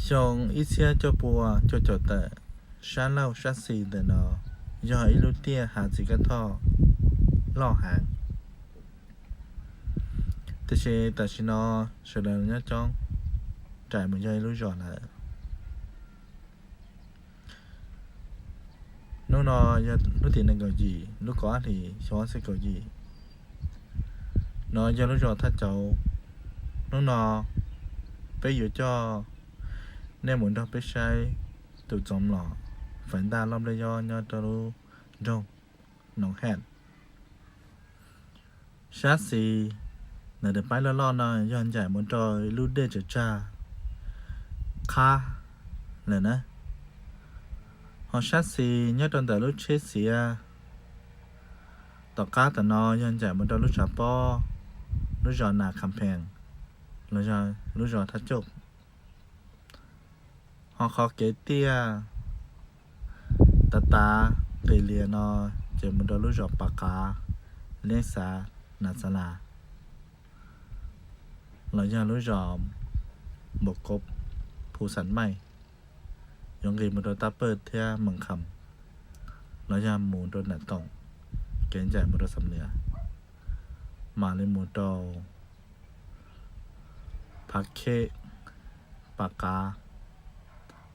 Xyoo ib txhiab cuaj pua cuaj caum tawm, sab laug sab xis ntawm no yog ib lub tiaj hav txiv kab thoj loj heev. Tiam sis tam sim no sawv daws nyob coob, rais mus yog ib lub zos lawm. Hnub no yog hnub tim nees nkaum yim lub kaum ob hlis xyoo ob txhiab kaum yim. No yog lub zos Thaj Cauv. Hnub no peb yuav coj nej mus nrog peb saib tus txoov mlom faiv ntaj loj nplej yob nyob rau lub nroog Noov Haj. Sab xis ntawm daim paib loj loj no yog ncaim mus rau lub dej tsaws tsag qab lawm na. Ho sab xis nyob rau ntawm lub tsheb xiav tom qab tam no yog ncaim mus rau lub tshav pob, lub zos Nas Kham Phees, los yog lub zos Thaj Cauj. Ho qhov kev tiaj tav tav qis lias no ces mus rau lub zos Pas Qav, Liab Xav, Nas Xas Las, los yog lub zos Npam Kov, Phu Xam Maij, yuav nqis mus rau Taj Pawj thiab Mees Kham, los yog mus rau Nam Toom, kev ncaim mus rau Xam Lias, mam li mus rau Phav Kheb, Pas Qav,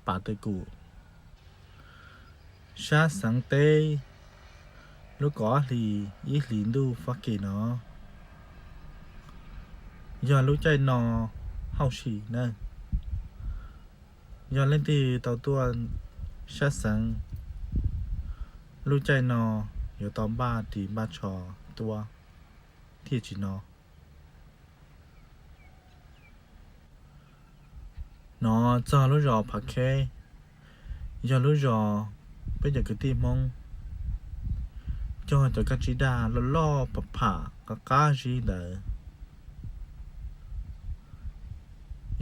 Pas Tej Kum. Sab xeev teb lub kaum ob hlis ib hlis ntuj Fab Kis no yog lub caij no hauj sim na. Yog leej twg tau tuaj sab xeev, lub caij no yuav tau npaj ris npaj tsho tuaj thiaj tsis no. No txog lub zos Phav Kheb, yog lub zos peb cov kwv tij Hmoob cog cov kab tsib daj loj loj pham pham qab qab zib ntawd.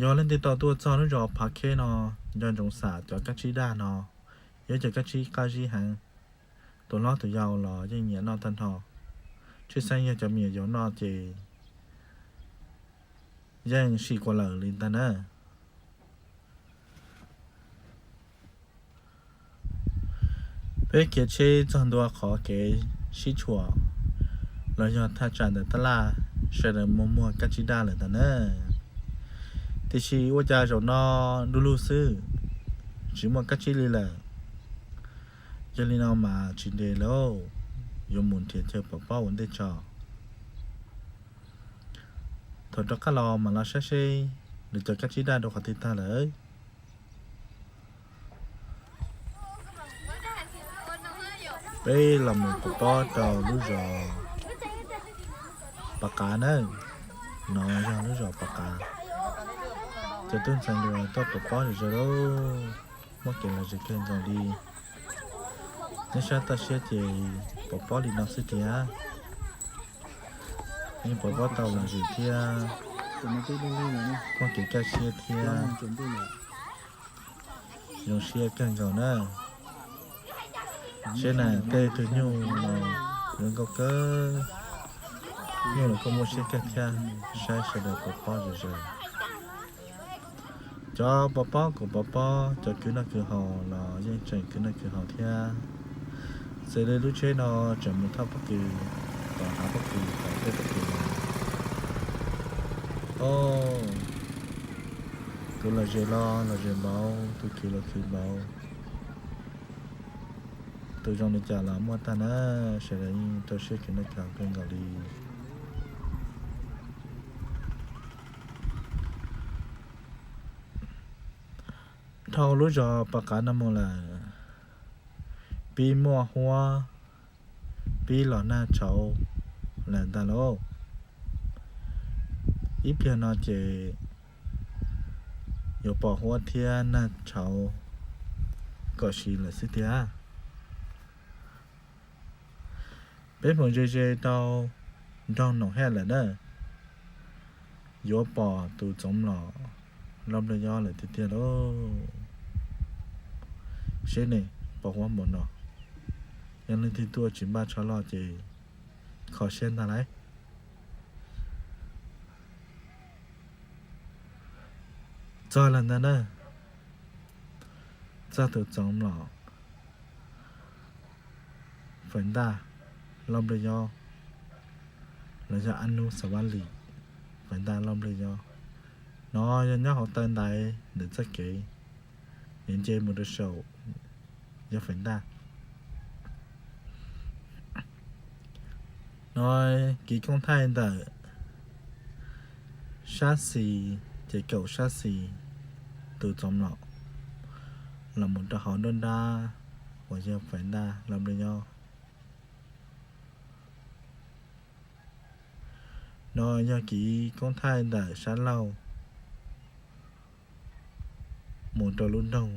Yog leej twg tau tuaj txog lub zos Phav Kheb no, nco ntsoov xam cov kab tsib daj no, yog cov kab tsib qab zib heev. Tus hlob tus yau los yeej nyiam noj tag nrho, tshwj xeeb yog cov me nyuam yaus noj ces yeej sim kuas lawm li ntag na. Peb khiav tsheb txog ntua qhov kev sib tshuam los yog thaj tsam ntawm tab laj, sawv daws muag muag kab tsib daj lawm ntag na. Tiam sis ua cas zaum no du lug xwb, tsis muaj kab tsib li lawm. Yog li no mas tsis ntev lawm, yuav mus nrhiav chaw pov pob ua ntej tso. Thaum rov qab los mam los saib seb lawv cov kab tsib daj rau qhov twg tag lawm. Peb los mus pov pob rau lub zos Pas Qav na. No yog lub zos Pas Qav. Cov tub ntxhais hluas tuaj pov pob zom zaws lauj, muaj kev lom zem kawg nkaus li. Nej saib toj siab ces pov pob li no xwb tiag. Yeej pov pob tau lom zem thiab, muaj kev kaj siab thiab, zoo siab kawg nkaus na. Seb na, tej tug nyuj los zoo nkauj kawg, nyuj los kuj muaj siab kawg thiab. Saib sawv daws pov pob zom zaws. Cov pov pob kuj pov pob, cov kwv noj kwv haus los yeej tseem kwv noj kwv haus thiab. Xws li lub tsheb no tseem mus thauj pob kws tom hav pob kws tom tej pob kws no. Ov, tus lom zem los lom zem npaum, tus khwv los khwv npaum. Tus zoo li cas los muaj tag na, sawv daws yeej rau siab kwv noj kwv haus kawg nkaus li. Dhau lub zos Pas Qav no mus lawm, pib muaj huab, pib los nag tshauv lawm ntag lauj. Ib pliag no ces yuav pom huab thiab nag tshauv kom siv lawm xwb tiag. Peb mus ze ze rau nroog Noom Hej lawm na, yuav pom tus txoov mlom loj nplej yob lawm tiag tiag lauj. Seb ne, pom huab npaum no, yog leej twg tuaj tsis npaj tsho loj ces kho siab ntag lauj. Txog lawm ntag na, txog tus txoov mlom Fais Ntaj Lauj Nplej Yob, los yog Ab Nub Xav Vaj Lis Fais Ntaj Lauj Nplej Yob. No yog nyob hauv taw ntaiv ntawm txoj kev, nws nce mus rau saum yog Fais Ntaj. No kev koob thaij ntawm sab xis, ces kaum sab xis tus txoov mlom los mus rau hauv nruab nrab uas yog Fais Ntaj Lauj Nplej Yob. No yog kev koob thaij ntawm sab laug mus rau lub nroog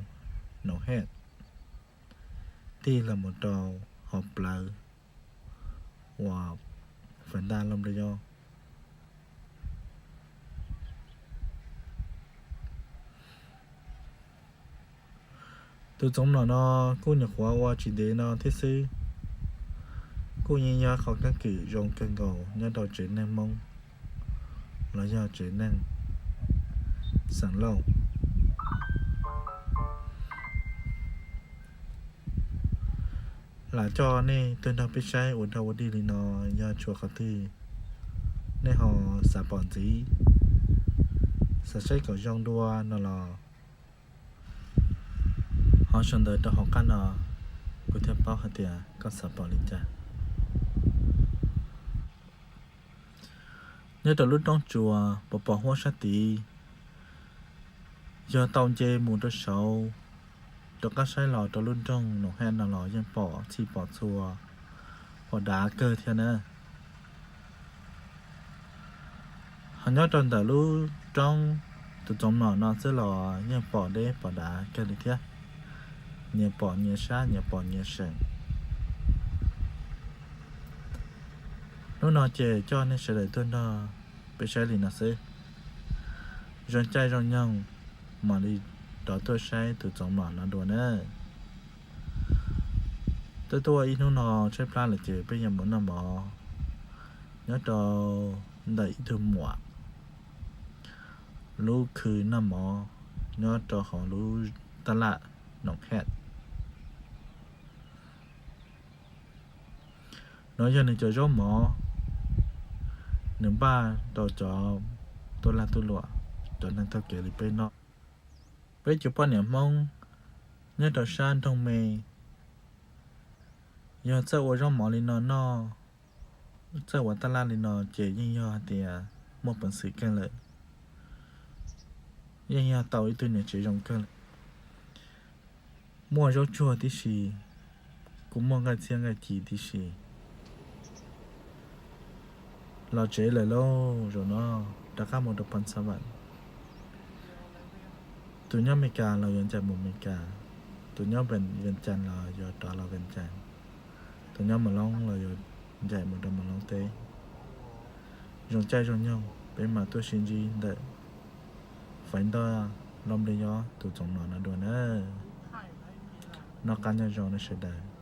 Noom Hej, tig los mus rau hauv plawv uas Fais Ntaj Lauj Nplej Yob. Tus txoov mlom no kuj nyuam qhuav ua tsis ntev no thiab xwb, kuj yeej yog qhov keeb kwm zoo kawg nkaus nyob rau tsev neeg Hmoob los yog tsev neeg xeem Lauj. Lam coj nej tuaj nrog peb saib ua dog ua dig li no, yog tshuav qhov twg nej ho xav pom ntxiv, xav saib kom zoo dua no los ho sau ntawv rau hauv qab no, kuv thiaj paub hais tias koj xav pom li cas. Nyob rau lub roob tsuas pos pos huab sab tid, yog tau nce mus rau saud, rov qab saib los rau lub nroog Noom Hej no los yeej pom txhij pom txhua, pom dav kawg thiab na. Ho nyob rau ntawm lub roob tus txoov mlom no xwb los yeej pom deb pom dav kawg li thiab, nyias pom nyias sab, nyias pom nyias seem. Hnub no ces coj nej sawv daws tuaj nrog peb saib li no xwb. Zoo caij zoo nyoog mam li rov tuaj saib tus txoov mlom no dua na. Twb tuaj ib hnub no tshaib plab lawm ces peb yuav mus noj mov nyob rau ntawm ib tug muam lub khw noj mov nyob rau hauv lub tab laj Noom Hej. No yog nws cov zaub mov nws npaj rau cov tuaj lag tuaj luam, cov neeg taug kev li peb noj. Peb cov poj niam Hmoob nyob rau sab nroog me, yog txawj ua zaub mov li no noj, txawj ua tab laj li no ces yeej yog hais tias muaj peev xwm kawg lawm, yeej yog tau ib tug niam tsev zoo kawg lawm. Muaj zaub tsuag tib si, kuj muaj nqaij txhiab nqaij ci tib si. Los tsev lawm lauj, zaum no rov qab mus rau Phoos Xa Vam. Tus nyob Mes Kas los yuav ncaim mus Mes Kas, tus nyob Vees Cas los yuav rov los Vees Cas, tus nyob Moos Loob los yuav ncaim mus rau Moos Loob teb. Zoo caij zoo nyoog peb mam tuaj sib ntsib ntawm Faiv Ntaj Lauj Npliaj Yob tus txoov mlom no dua na. Noj qab nyob zoo nej sawv daws.